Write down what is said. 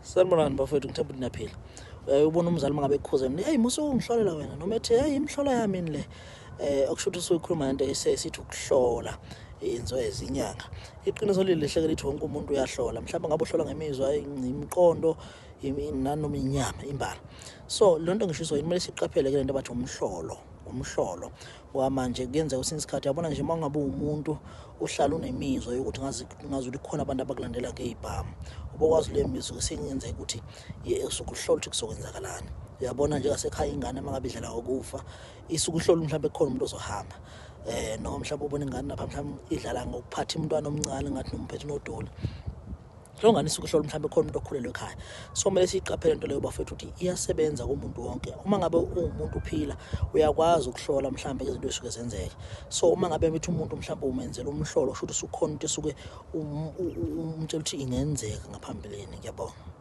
Sanibonani bafowethu, ngithemba ukuthi niyaphila. Uyaye ubona umzali uma ngabe ekukhuza, hey, musa ukungihlolela wena, noma ethi, hey, imihlola yami yini le? Okusho ukuthi usuyikhuluma ngento esithi ukuhlola yenziwa izinyanga. Iqiniso lilihle ke lithi wonke umuntu uyahlola. Mhlawumbe ngabe uhlola ngemizwa, imiqondo, nanoma inyama imbala. So le nto ngisho kumele siqaphele ke lento abathi umhlolo, umhlolo. Ngoba manje kuyenzeka kwesinye isikhathi, yabona nje uma ungabe uwumuntu uhlala unemizwa yokuthi ngazi ngazi ukuthi kukhona abantu abakulandela ngey'bhamu, ubokwazi leyo mizwa sengenzeka ukuthi usuke uhlola ukuthi kuzokwenzakalani. Uyabona nje ngasekhaya ingane uma ngabe idlala ngokufa, isuke uhlola mhlawumbe kukhona umuntu ozohamba, noma mhlawumbe ubona ingane lapha mhlawumbe idlala ngokuphatha umntwana omncane ngathi nomphethe unodoli. Lo ngane isuke ihlola mhlawumbe khona umuntu okhulelwe ekhaya. So kumele siyiqaphele into leyo bafethu, ukuthi iyasebenza kumuntu wonke. Uma ngabe uwumuntu uphila, uyakwazi ukuhlola mhlawumbe izinto ezisuke zenzeka. So uma ngabe mithi umuntu mhlawumbe umenzela umhlolo, kusho ukuthi usukhona into esuke umtshela ukuthi ingenzeka ngaphambilini. Ngiyabonga.